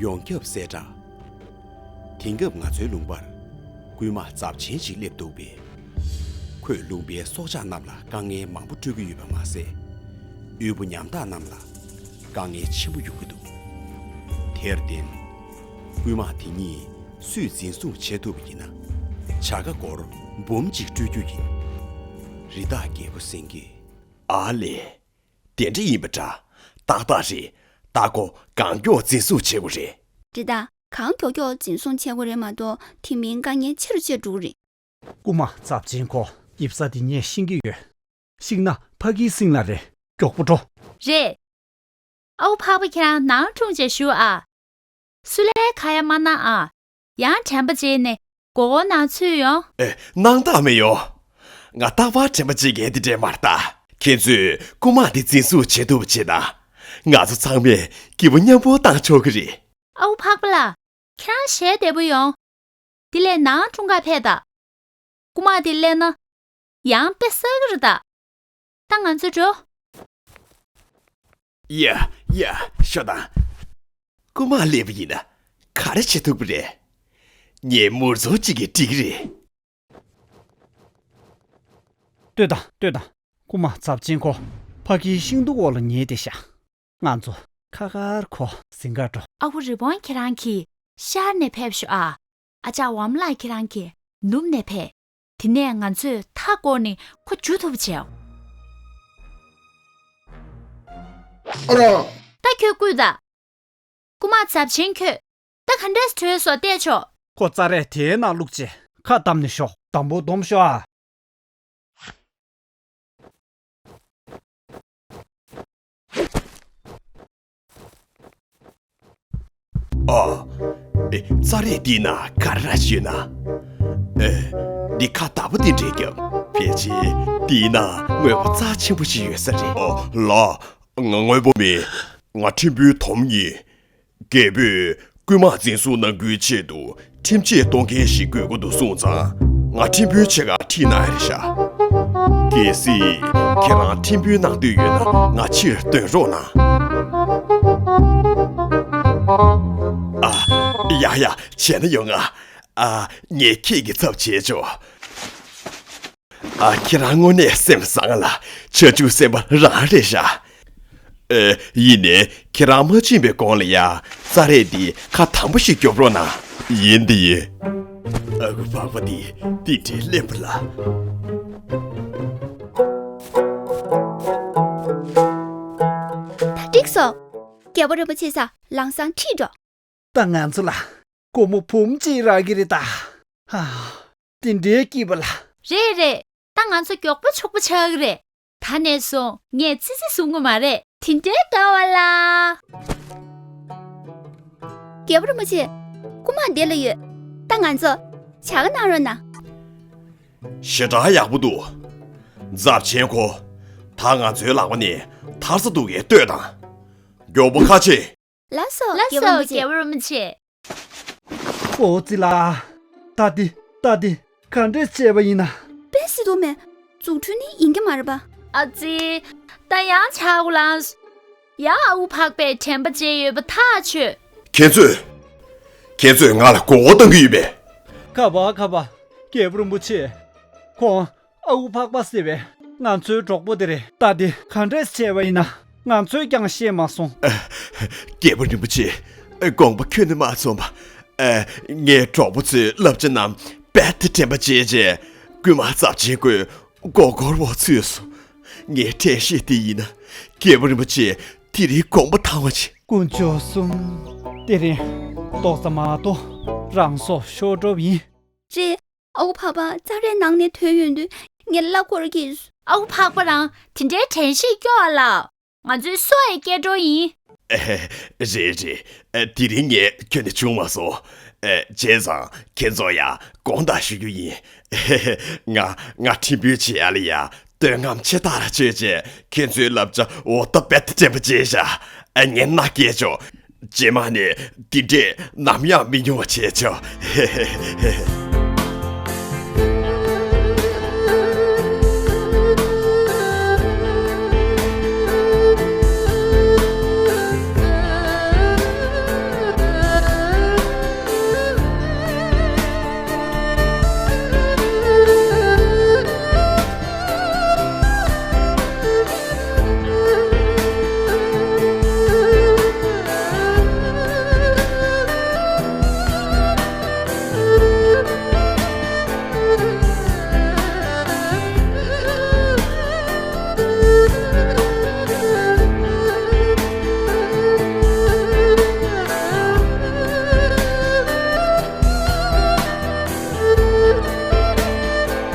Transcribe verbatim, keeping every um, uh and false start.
ཡོངས་ཁྱབ་གསལ་བསྒྲགས། དེང་སྐབས་ང་ཚོའི་ལུང་པར་རྐུན་མ་ཚབས་ཆེན་ཞིག་སླེབས་འདུག་པས། ཁོས་ལུང་པའི་སྲོག་ཆགས་རྣམས་ལ་དཀའ་ངལ་མང་པོ་སྤྲོད་ཀྱི་ཡོད་པ་མ་ཟད། དབུལ་པོ་ཉམ་ཐག་རྣམས་ལ་དཀའ་ངལ་ཆེན་པོ་ཡོང་གི་འདུག་དེར་བརྟེན། རྐུན་མ་དེ་གཉིས་སུས་འཛིན་བཟུང་བྱེད་ཐུབ་པ་ཡིན་ན། བྱ་དགའ་སྒོར་འབུམ་གཅིག་སྤྲོད་རྒྱུ་ཡིན། རི་དྭགས་རྒྱལ་པོ་སེང་གེ། ཨ་ལེ། དེ་འདྲ་ཡིན་པ་འདྲ། ཏག་ཏག་རེད། ད་ཁོ་གང་མགྱོགས་འཛིན་བཟུང་བྱེད་དགོས་རེད། རེད་ད། གང་མགྱོགས་མགྱོགས་འཛིན་བཟུང་བྱེད་དགོས་རེད་མ་གཏོགས། དེ་མིན་དཀའ་ངལ་ཆེ་རུ་ཆེ་འགྲོ་གི་རེད། རྐུན་མ་ཚབས་ཆེན་ཁོ་ཡིབ་ས་དེ་ངས་ཤེས་ཀྱི་ཡོད། ཤིག་ན་ཕ་གིའི་སྲིང་ལ་རེད། མགྱོགས་པོ་འགྲོ། རེད། ཨའུ་འཕགས་པ་ཁྱེད་རང་ནང་འཁྲུངས་བྱས་བཞུགས་ཨ། སུ་ལའི་ཁ་ཡ་མ་གནང་ཨ། ཡང་དྲན་པ་བརྗེད་ནས་སྒོར་སྒོར་ནང་ཚུད་ཡོང་། ཨེ། སྣང་དག་མི་ཡོང་། ང་རྟག་པར་དྲན་པ་བརྗེད་མཁན་དེ་འདྲས་མ་རེད་ད། ཁྱེད་ཚོས་རྐུན་མ་འདི་འཛིན་བཟུང་བྱེད་ཐུབ་པ་བྱེད་ན། ང་ཚོ་ཚང་མས་སྐྱིད་པོ་མཉམ་པོ་བཏང་ཆོག་གི་རེད། ཨའུ་འཕགས་པ་ལགས། ཁྱེད་རང་ཞལ་བདེ་པོ་ཡོང་། དེ་ལས་ནང་འཁྲུངས་གར་ཕེབས་དང་། རྐུན་མ་དེ་སླེབས་ན། ཡང་དཔེ་བསགས་ཀྱི་རེད་ད། ད་ང་ཚོ་འགྲོ། ཡ། ཡ། ཤོག་དང་། རྐུན་མ་སླེབས་པ་ཡིན་ན་ག་རེ་བྱེད་ཐུབ་ཀྱི་རེད། ངས་མུར་ཚོང་གཅིག་གིས་འགྲིག་གི་རེད། ལྟོས་དང་། ལྟོས་དང་། རྐུན་མ་ཚབས་ཆེན་ཁོ་ཕ་གིའི་ཤིང་སྡོང་འོག་ལ་ཉལ་བསྡད་ཤག་ང་ཚོ་ཁ་ཁར་ཁོ་ཟིན་གར་འགྲོ། ཨ་ཁུ་རི་བོང་ཁྱེད་རང་གིས་ཤར་ནས་ཕེབས་ཤོག་ཨ། ཨ་ཅག་ཝམ་ལགས་ཁྱེད་རང་གིས་ནུབ་ནས་ཕེབས། དེ་ནས་ང་ཚོས་མཐའ་བསྐོར་ནས་ཁོ་འཇུ་ཐུབ་པ་བྱེད། ཨ་རོ། ད་ཁྱོད་བསྐུལ་དང་། རྐུན་མ་ཚབས་ཆེན་ཁྱོད། ད་ག་འདྲས་བྲོས་སོང་བལྟས་ཆོག་ཁོ་རྩྭ་རས་དེའི་ནང་བླུགས་རྗེས་ཁ་བསྡམས་ནས་ཤོག་དམ་པོ་སྡོམ་ཤོག་ཨ། ཨ། ཨེ། རྩྭ་རས་འདིའི་ནང་ག་རེ་ར་ཞིག་ཡོད་ན། ཨེ། འདི་ཁ་བརྡ་པོ་འདི་འདྲས་རྒྱབ། ཕལ་ཆེར་འདིའི་ནང་དངོས་པོ་རྩ་ཆེན་པོ་ཞིག་ཡོད་ས་རེད། ཨོ་ལགས། ང་དངོས་པོ་མིན། ང་ཁྲིམས་དཔོན་དོམ་ཡིན། རྒྱལ་པོས་རྐུན་མ་འཛིན་བཟུང་གནང་རྒྱུའི་ཆེད་དུ་ཁྲིམས་ཆད་གཏོང་མཁན་ཞིག་དགོས་ཀྱི་འདུག་གསུངས་ཙང་། ང་ཁྲིམས་དཔོན་ཆེད་ཁག་ཁྲིད་གནང་ཡ་རེད་ཤག་གལ་སྲིད་ཁྱེད་རང་ཁྲིམས་དཔོན་གནང་འདོད་ཡོད་ན་ང་ཕྱིར་འདོན་རོགས་གནང་། ཨ། ཡ་ཡ། བྱས་ན་ཡོང་ང་། ཨ། ངས་ཁྱེད་ཀྱི་ཚབ་བྱས་ཆོག་ཨ། ཁྱེད་རང་དངོས་གནས་སེམས་བཟང་ལ། བྱང་ཆུབ་སེམས་དཔའ་རང་རེད་ཤག་ཨེ། ཡིན་ནའི་ཁྱེད་རང་མ་ཕྱིན་པའི་གོང་ལ་ཡ། རྩྭ་རས་འདི་ཁ་དམ་པོ་ཞིག་རྒྱོབ་རོགས་གནང་། ཡིན་འདི་ཡིན། ཨ་ཁུ་འཕགས་པ་འདི་འདི་འདྲའི་གླེན་པ་ལ། ད་འགྲིག་སོང་། རྒྱལ་པོ་རིན་པོ་ཆེ་ས་ལམ་སང་ཁྲིད་འགྲོ། ད་ང་ཚོ་ལ་སྒོར་མོ་འབུམ་གཅིག་རག་གི་རེད་ད། ཧ། དེ་འདྲའི་སྐྱིད་པ་ལ། རེད་རེད། ད་ང་ཚོ་མགྱོགས་པོ་ཕྱུག་པོ་ཆགས་ཀྱི་རེད། ད་ནས་བཟུང་ངས་ཙི་ཙི་བཟུང་གི་མ་རེད། དེ་འདྲའི་དགའ་བ་ལ། རྒྱལ་པོ་རིན་པོ་ཆེ། རྐུན་མ་འདི་ལ་ཡོད། ད་ང་ཚོ་བྱ་དགའ་གནང་རོགས་གནང་། ཞེ་དྲག་ཡག་པོ་འདུག་ཚབས་ཆེན་ཁོ། ད་ང་ཚོའི་ལག་པ་ནས་ཐར་ས་འདུག་གས་ལྟོས་དང་། མགྱོགས་པོ་ཁ་ཕྱེ། ལགས་སོ། ལགས་སོ། རྒྱལ་པོ་རིན་པོ་ཆེ། རྒྱལ་པོ་རིན་པོ་ཆེ། ཨོ་ཙི་ལ། ད་འདི། ད་འདི་ག་འདྲས་བྱས་པ་ཡིན་ན། དཔེ་སྲིད་དོ་མེད། རྫུ་འཕྲུལ་ནི་ཡིན་གྱི་མ་རེད་པ། ཨ་ཙི། ད་ཡང་ཆག་སྒོ་ལངས། ཡ། ཨའུ་འཕགས་པས་དྲན་པ་བརྗེད་ཡོད་པ་ཐག་ཆོད། ཁྱེད་ཚོས། ཁྱེད་ཚོས་ང་ལ་མགོ་སྐོར་གཏོང་གི་ཡོད་པས། ཁ་བ་ཁ་བ། རྒྱལ་པོ་རིན་པོ་ཆེ། ཁོང་ཨའུ་འཕགས་པ་ཟེར་བས་ང་ཚོའི་གྲོགས་པོ་དེ་རེད། ད་དེ་ག་འདྲས་བྱས་པ་ཡིན་ན་ང་ཚོས་ཀྱང་ཤེས་མ་སོང་། རྒྱལ་པོ་རིན་པོ་ཆེ། དགོངས་པ་ཁྱོན་ནས་མ་ཚོམས་པ། ངའི་གྲོགས་པོ་ཚོའི་བསླབ་བྱ་རྣམས་རྦད་དེ་དྲན་པ་བརྗེད་རྗེས་རྐུན་མ་ཚབས་ཆེན་ཁོའི་མགོ་སྐོར་འོག་ཚུད་སོང་། ངའི་དྲན་ཤེས་དེ་ཡིན་ན་རྒྱལ་པོ་རིན་པོ་ཆེ་དེ་རིང་དགོངས་པ་དྭངས་པ་བྱེད། དཀོན་མཆོག་གསུམ། དེ་རིང་ཏོག་ཙམ་མ་གཏོགས་རང་སྲོག་ཤོར་འགྲོ་བ་ཡིན། རེད། ཨའུ་འཕགས་པ་རྩྭ་རའི་ནང་ནས་ཐོན་ཡོང་དུས་ངས་གླ་འཁོར་གྱིས། ཨའུ་འཕགས་པ་རང་དེ་འདྲའི་དྲན་ཤེས་སྐྱོ་བ་ལ། ང་ཚོའི་སྲོག་ཡི་སྐྱེལ་འགྲོ་ཡིན། རེད་རེད། དེ་རིང་ངས་ཁྱོན་ནས་བྱུང་མ་སོང་། བྱས་ཙང་ཁྱེད་ཚོ་ཡ་དགོངས་དག་ཞུ་རྒྱུ་ཡིན། ང་ང་ཁྲིམས་དཔོན་བྱེད་ཡ་ལ་ཡ་འདོད་རྔམ་ཆེ་ཐག་ར་ཆོད་བྱས། ཁྱེད་ཚོའི་བསླབ་བྱ་འོ་ད་རྦད་དེ་དྲན་པ་བརྗེད་བཞག་ངས་མནའ་སྐྱེལ་ཆོག་རྗེས་མ་ནས་འདི་འདྲས་ནམ་ཡང་མི་ཉུང་བ་བྱས་ཆོག